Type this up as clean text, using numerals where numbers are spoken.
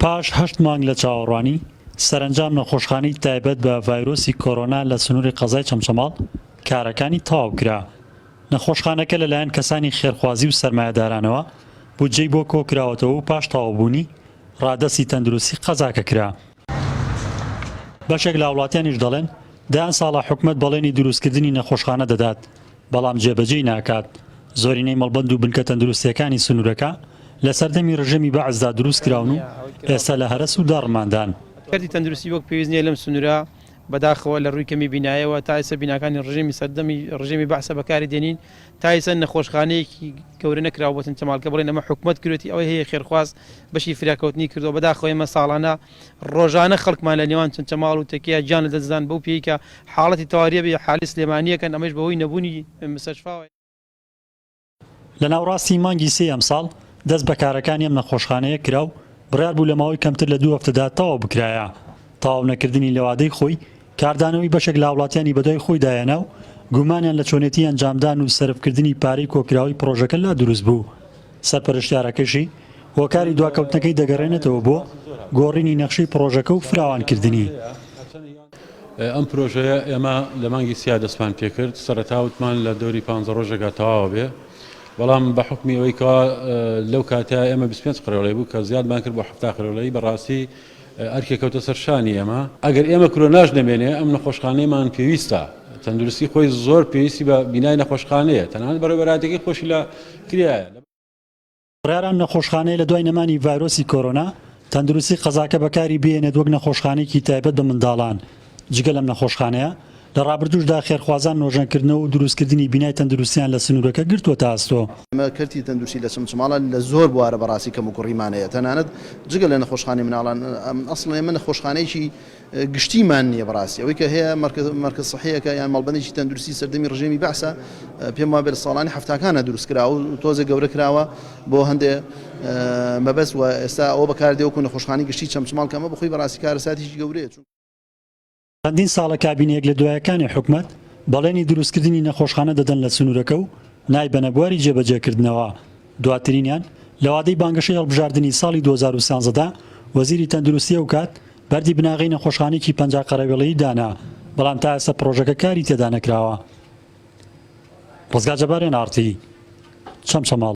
پاش هەشت مانگ لە چاوەڕوانی، سەرەنجام نەخۆشخانەی تایبەت بە ڤایرۆسی کۆرۆنا لە سنووری قەزای چەمچەماڵ کارەکانی تەواو کرا. نەخۆشخانەکە لەلایەن کەسانی خێرخوازی و سەرمایەدارانەوە بودجەی بۆ کۆکراوەتەوە و پاش تەواوبوونی، ڕادەستی تەندروستی قەزاکە کرا. بەشێک لە هاوڵاتیانیش دەڵێن، دەیان ساڵە حکومەت بەڵێنی دروستکردنی نەخۆشخانە دەدات، بەڵام جێبەجێی ناکات، زۆرینەی مەڵبەند و بنکە تەندروستییەکانی سنوورەکە لە سەردەمی رژێمی بەعسدا دروستکراون و ئێستا لە هەرەس و داڕماندان. کەرتی تەندروستی وەک پێویست نییە لەم سنوورە، بەداخەوە لە رووی کەمی بینایەوە تا ئێستا بیناکانی رژێمی سەردەمی رژێمی بەعسە بەکاری دێنین، تا ئێستا نەخۆشخانەیەکی گەورە نەکراوە بۆ چەمچەماڵ کە بڵێن ئەمە حکومەت کردوێتی، ئەوەی هەیە خێرخواز بەشی فریاکەوتنی کردووە، بەداخەوە ئێمە ساڵانە ڕۆژانە خەڵکمان لە نێوان چەمچەماڵ و تەکیە گیان لەدەست دەدەن بەو پێیەی کە حاڵەتی تەواریە بێ حالی سلێمانیەکەن ئەمەش بەهۆی نەبوونی مستەشفاوە. لە ناوڕاستی مانگی سێی ئەمساڵ دەست بە کارەکانی ئەم نەخۆشخانەیە کرا و بڕیار بوو لە ماوەی کەمتر لە دوو هەفتەدا تەواو بکرایە. تەواو نەکردنی لە وادەی خۆی کاردانەوەی بەشێک لە هاوڵاتیانی بەدوای خۆیدا هێنا و گومانیان لە چۆنێتی ئەنجامدان و سەرفکردنی پارەی کۆکراوەی پڕۆژەکە لا دروست بوو. سەرپەرشتیارەکەشی هۆکاری دواکەوتنەکەی دەگەڕێنێتەوە بۆ گۆڕینی نەخشەی پڕۆژەکە و فراوانکردنی. ئەم پرۆژەیە ئێمە لە مانگی سیا دەستمان پێکرد، سەرەتا وتمان لە دەوری پانزە ڕۆژێکا تەواوە بێ، بەڵام بە حوکمی ئەوەی کەوا لەو کاتە ئێمە 25 قەرەوڵەی بوو کە زیادمان کرد بۆ 70 قەرەوڵەی بەڕاستی ئەرکێک کەوتە سەر شانی ئێمە، ئەگەر ئێمە کرۆناش نەمێنێ ئەم نەخۆشخانەیەمان پێویستە، تەندروستی خۆی زۆر پێویستی بە بینای نەخۆشخانەیە، تەنانەت بەڕێوەبەرایەتیەکەی خۆشی لە کرێیە. بڕیارە ئەم نەخۆشخانەیە لە دوای نەمانی ڤایرۆسی کۆرۆنا، تەندروستی قەزاکە بەکاری بهێنێت وەک نەخۆشخانەیەکی تایبەت بە منداڵان، جگە لەم نەخۆشخانەیە، لە ڕابردووشدا خێرخوازان نۆژەنکردنەوە و دروستکردنی بینای تەندروستیان لە سنوورەکە گرتووەتە ئەستۆ. ئێمە کەرتی تەندروستی لە چەمچەماڵە لە زۆر بوارە بەڕاستی کەموکوڕیمان هەیە تەنانەت جگە لە نەخۆشخانەی مناڵان ئەسڵەن ئێمە نەخۆشخانەیەکی گشتیمان نییە بەڕاستی ئەوەی کە هەیە مەرکەز سەحیەکە یان مەڵبەندێکی تەندروستی سەردەمی ڕژێمی بەعسە پێم وابێ لە ساڵانی حەفتاکانە دروست کراوە و تۆزێ گەورە کراوە بۆ هەندێ مەبەست و ئێستا ئەوە بەکاردێ وەکو نەخۆشخانەی گشتی چەمچەماڵ کە ئەمە بەخۆی بەڕاستی کارەساتێکی گەورەیە چونکە چەندین ساڵە کابینەیەک لە دوایەکانی حکومەت بەڵێنی دروستکردنی نەخۆشخانە دەدەن لە سنوورەکە و نایبەنە بواری جێبەجێکردنەوە، دواترینیان لە وادەی بانگەشەی هەڵبژاردنی ساڵی 2013 دا وەزیری تەندروستی ئەوکات بەردی بناغەی نەخۆشخانەیەکی 50 قەرەوێڵەیی دانا، بەڵام تا ئێستا پڕۆژەکە کاری تێدا نەکراوە. ڕزگار جەبار، ئێن ئاڕ تی، چەمچەماڵ.